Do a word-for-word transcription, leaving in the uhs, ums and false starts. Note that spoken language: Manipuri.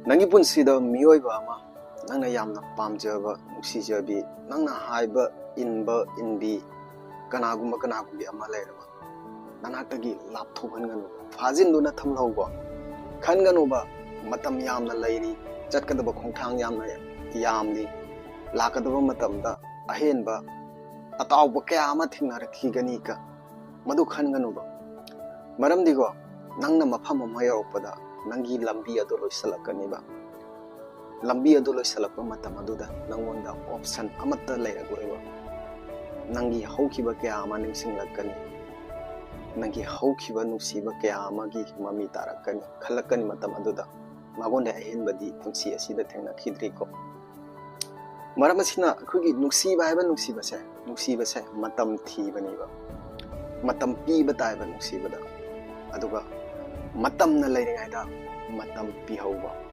ꯅꯪꯒꯤ ꯄꯨꯟꯁꯤꯗ ꯃꯤꯑꯣꯏꯕ ꯑꯃ, ꯅꯪꯅ ꯌꯥꯝꯅ ꯄꯥꯝꯖꯕ, ꯅꯨꯡꯁꯤꯖꯕꯤ, ꯅꯪꯅ ꯍꯥꯏꯕ ꯏꯟꯕ, ꯏꯟꯕꯤ, ꯀꯅꯥꯒꯨꯝꯕ ꯀꯅꯥꯒꯨꯝꯕꯤ ꯑꯃ ꯂꯩꯔꯕ, ꯅꯅꯥꯛꯇꯒꯤ ꯂꯥꯞꯊꯣꯛꯍꯟꯒꯅꯨ, ꯐꯥꯖꯤꯟꯗꯨꯅ ꯊꯝꯍꯧꯕ ꯈꯟꯒꯅꯨꯕ꯫ ꯃꯇꯝ ꯌꯥꯝꯅ ꯂꯩꯔꯤ, ꯆꯠꯀꯗꯕ ꯈꯣꯡꯊꯥꯡ ꯌꯥꯝꯅ ꯌꯥꯝꯂꯤ꯫ ꯂꯥꯛꯀꯗꯕ ꯃꯇꯝꯗ ꯑꯍꯦꯟꯕ ꯑꯇꯥꯎꯕ ꯀꯌꯥ ꯑꯃ ꯊꯦꯡꯅꯔꯛꯈꯤꯒꯅꯤ꯫ ꯀ ꯃꯗꯨ ꯈꯟꯒꯅꯨꯕ꯫ ꯃꯔꯝꯗꯤꯀꯣ, ꯅꯪꯅ ꯃꯐꯝ ꯑꯃ ꯌꯧꯔꯛꯄꯗ ꯅꯪꯒꯤ ꯂꯝꯕꯤ ꯑꯗꯨ ꯂꯣꯏꯁꯤꯜꯂꯛꯀꯅꯤꯕ꯫ ꯂꯝꯕꯤ ꯑꯗꯨ ꯂꯣꯏꯁꯤꯜꯂꯛꯄ ꯃꯇꯝ ꯑꯗꯨꯗ ꯅꯪꯉꯣꯟꯗ option ꯑꯃꯠꯇ ꯂꯩꯔꯛꯂꯣꯏꯕ꯫ ꯅꯪꯒꯤ ꯍꯧꯈꯤꯕ ꯀꯌꯥ ꯑꯃ ꯅꯤꯡꯁꯤꯡꯂꯛꯀꯅꯤ꯫ ꯅꯪꯒꯤ ꯍꯧꯈꯤꯕ ꯅꯨꯡꯁꯤꯕ ꯀꯌꯥ ꯑꯃꯒꯤ ꯃꯃꯤ ꯇꯥꯔꯛꯀꯅꯤ꯫ ꯈꯜꯂꯛꯀꯅꯤ ꯃꯇꯝ ꯑꯗꯨꯗ, "ꯃꯉꯣꯟꯗ ꯑꯍꯦꯟꯕꯗꯤ ꯄꯨꯟꯁꯤ ꯑꯁꯤꯗ ꯊꯦꯡꯅꯈꯤꯗ꯭ꯔꯤꯀꯣ?" ꯃꯔꯝ ꯑꯁꯤꯅ ꯑꯩꯈꯣꯏꯒꯤ ꯅꯨꯡꯁꯤꯕ ꯍꯥꯏꯕ ꯅꯨꯡꯁꯤꯕꯁꯦ, ꯅꯨꯡꯁꯤꯕꯁꯦ ꯃꯇꯝ ꯊꯤꯕꯅꯦꯕ꯫ ꯃꯇꯝ ꯄꯤꯕ ꯇꯥꯏꯕ ꯅꯨꯡꯁꯤꯕꯗ꯫ ꯑꯗꯨꯒ ꯃꯇꯝꯅ ꯂꯩꯔꯤꯉꯩꯗ ꯃꯇꯝ ꯄꯤꯍꯧꯕ꯫